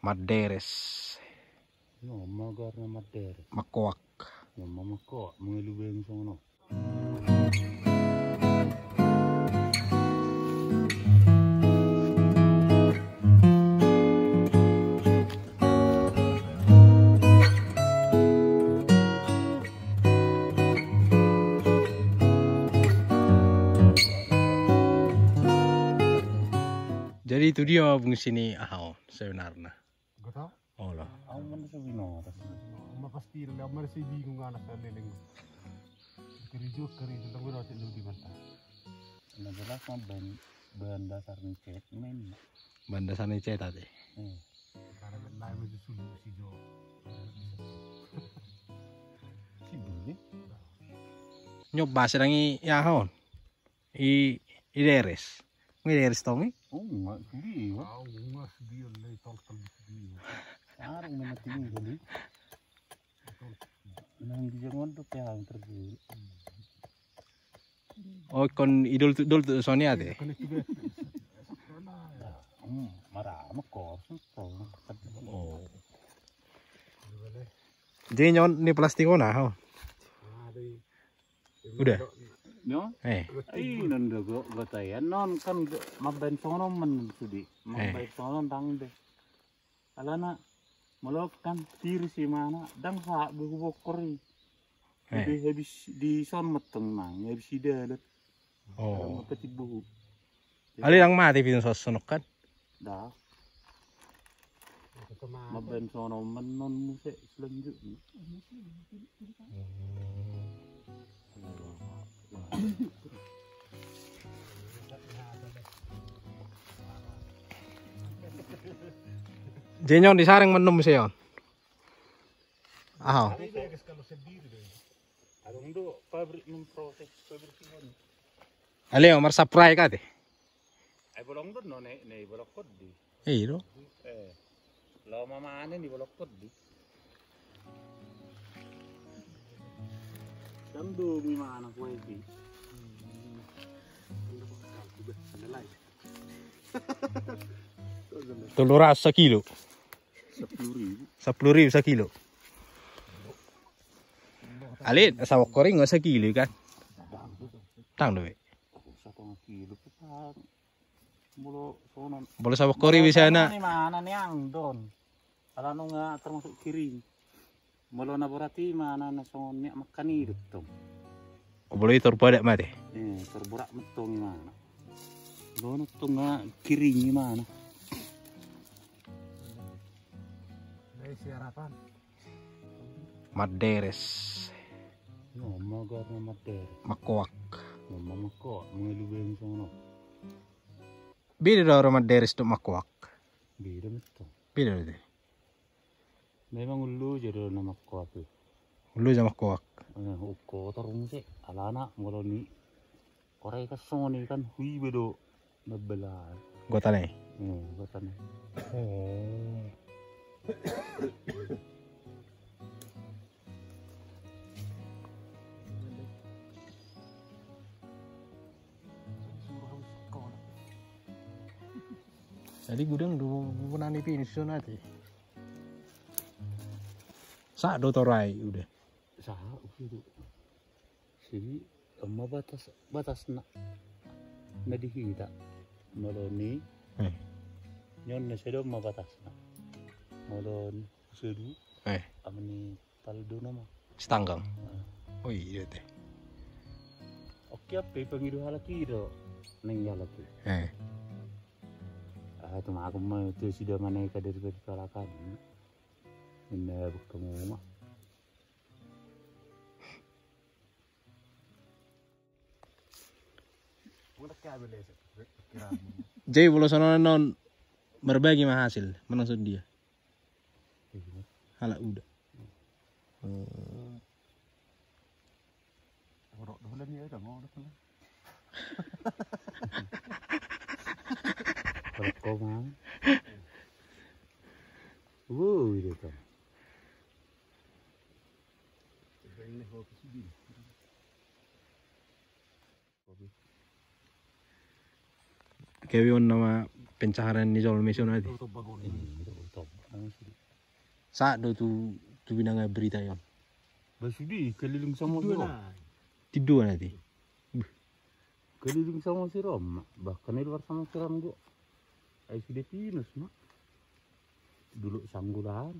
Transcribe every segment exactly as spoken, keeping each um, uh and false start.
Madderes. No, ma goarna Madderes. Mangkoak. No, ma mangkoak, mangalubeng songon on. Jadi itu dia fungsi ni aha on sebenarnya. Gak tahu. Olo. Au mana so binoto. Au ma pasti, au mana so bingung anak saleleng. Kerja, kerja, tentang gue dapat lu di mana. Na jelas ma bahan, bahan dasar ni cetak, men. Bahan dasar ni cetak tadi. Hmm. Karena lain masih solusi jo. Si boleh. Nyoba sedang i aha on. I, i deres. Ngi deres tong i? Oh, nggak sudi, Pak. Au, nggak sudi, le, tol, tol, sudi. Sarung na mati ni, kali. Nang di jangan tu, pe, hampir di. Oh, kon idol tu, dol tu Sony ate? Iya, kon itu dia. Hmm, marah, ma kos, tong. Oh. Jadi nyon ni plastik on, oh. Udah. No? Eh. Ih, non do go, go taya. Non kan go, mambaen songon on men sudi. Eh. Mambaen songon on ndang be. Alana molo kan tiris imana, ndang sahat be hubokor i. Eh. Jadi habis di son meteng nang, habis i dalet. Oh. Alana patibu. Alai ndang mate pinon sonok kan? Ndang. Mambaen songon on men non muse selanjutnya. Jadi nyon disareng men non muse on. Aha. Adong do pabrik memproses pabrik on. Alai marsaprai kate. Ai bolong do no ne, ne bolong kodi. Iya do. Eh. Lo mama ane ni bolong kodi. Dang do mi mana kue di. Tolu ratus sakilo. Sepuluh ribu. Sepuluh ribu sakilo. Alai sabokor i nggak sakilo kan? Ndang do be. Setengah kilo pe. Molo songon on. Molo sabokor i bisa na. Ni mana ni ang don. Alana nunga termasuk kering. Molo na borat i mana na songon miak makan i do tong. Oh, molo i tor borat mate. Eh, tor borat metong i mana. Molo na tong na kering i mana. Dari siarapan. Madderes. No, ma goarna Madderes. Mangkoak. No, ma mangkoak, mangalubeng songon on. Beda do ro Madderes dohot mangkoak. Beda metong. Beda do te. Memang ulu jadi na mangkoak i. Ulu jadi mangkoak. Eh, uko tarung se. Alana molo ni Korea kan songon i kan hui be do mambela. Gotana i? Hmm, gotana i. Oh. Jadi gudang do, gudang ni pini sonati. Sa do torai udah. Sa udah. Jadi, on ma batas, batasna. Na di hita. Molo ni. Eh. Nyon na sedo ma batasna. Molo ni sedo. Eh. Ama ni paldo nama. Setanggang. Eh. Oh iya te. Oke, apa pangido halak i do. Neng halak i. Eh. Ah, tu ma aku ma tu sida mana ka dari palakan. Inna buka mama. Jadi molo songon on marbagi ma hasil, manang songon dia. Halak uda. Hmm. Rokok, Mang. Wuh, itu kan. Kewi on nama pencaharian ni jolma i songon i. Sahat do tu, tu binanga berita i on. Bah sude, keliling sama si Rom. Tindoan ate. Keliling sama si Rom, bahkan di luar sama si Rom do. Ai sude pinus ma. Dolok Sanggulana.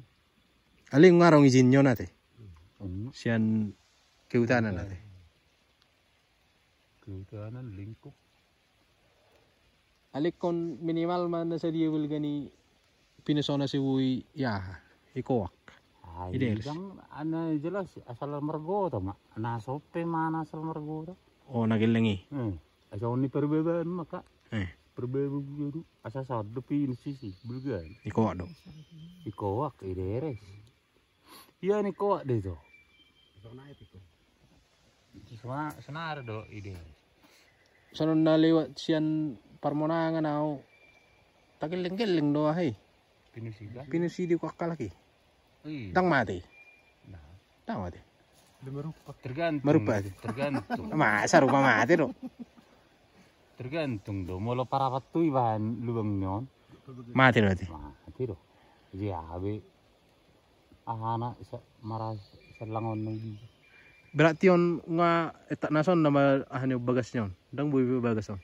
Alai nga adong izinna on ate. Sian kehutanan ate. Kehutanan lingkup. Alai ingkon minimal ma na sadia balga ni pinus on asa boi i aha, i Koak. Ai, i Deres. Ndang, ana jelas asal margota ma. Na sope ma na asal margota. O, na gelleng i. Hmm. Asa on ni Parbaba ma ka. Eh. Parbaba buga do. Asa sahat do pinus i si balga. I Koak do. I Koak, i Deres. Ia ni Koak do ito. Sona-, sonari do i Deres. Songon na lewat sian Parmonangan au. Tagelleng-gelleng do aha i. Pinus i ka? Pinus i di Koak halak i. Iya. Ndang mate. Nah. Ndang mate. Tergantung. Marupa ate. Tergantung. Ma, sarupa mate do. Tergantung do. Molo parapat tu ibaen lubang ni on. Mate do ate. Mate do. Jadi aha be. Aha na, sa-, maras-, selang on na i. Berarti on nga etak na son nama aha ni bagas ni on. Ndang boi be bagas on.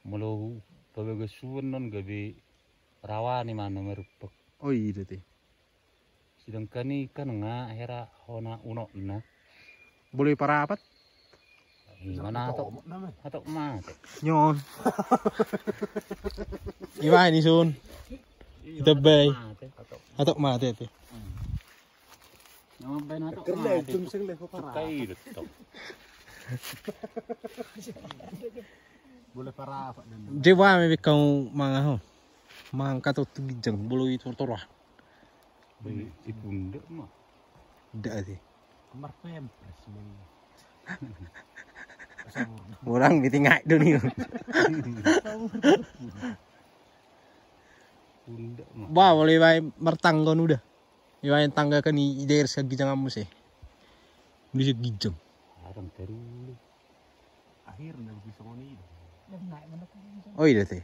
Molo pabagas suan on gabe rawa ni mana marupok. O, i do ate. Sedangkan i kan nga hera hona unokna. Boleh parapat. Ima na hatok, hatok mate. Nyon. Ima ni sun. Tabei. Hatok mate ate. Nama baen hatok mate. Kai do tong. Boleh parapat. Dia wa me kau mangaho. Mangkato tu ginjang bolo i tortoran. Di pundak ma. Ndak ate. Marpempres. Orang biting ai do ni. Pundak ma. Ba, boleh bae martangga on uda. Ibaen tangga kan i, i daerah sian ginjang amu se. Bisa ginjang. Arang teruli. Akhirna bisa ngoni. O i do ate.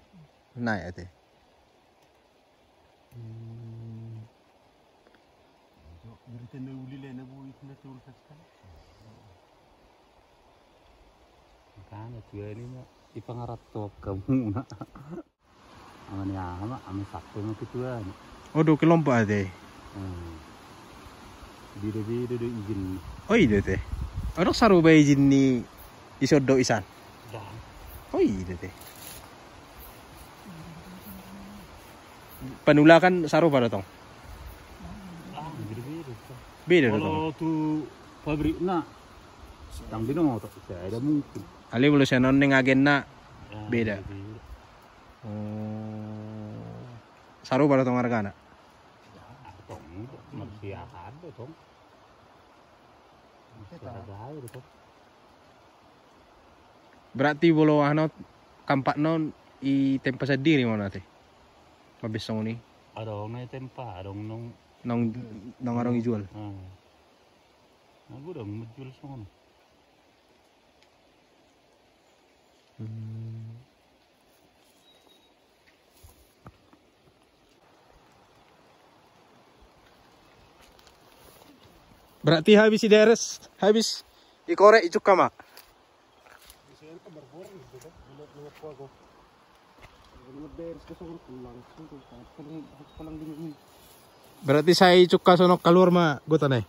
Naik ate. Berita na uli le na boi na tulus sekali. Makana tuan i ma ipangaranto hamu na. Ama ni aha ma, ama sakke ma ketua ni. O do kelompok ate. Hmm. Beda-beda do izin. O i do ate. O do sarupa izin ni ison do isan. O i do ate. Panulakan sarupa do tong. Beda do tong. Kalau tu pabrik na tang binoto, saya ada mungkin. Ale bolo sian on ning agenna beda. Oh. Sarupa do tong argana. Tong, masih aha do tong. Masih ada aja do tong. Berarti bolo ano kampak non i tempa sandiri ma ate. Mabes songon i. Adong na i tempa, adong nong. Nong, nong adong i jual. Hmm. Nah, gua udah menjual songon. Hmm. Berarti habis i daerah, habis i korek i cuka ma. Berarti sai cuka sonok kaluar ma gota nai.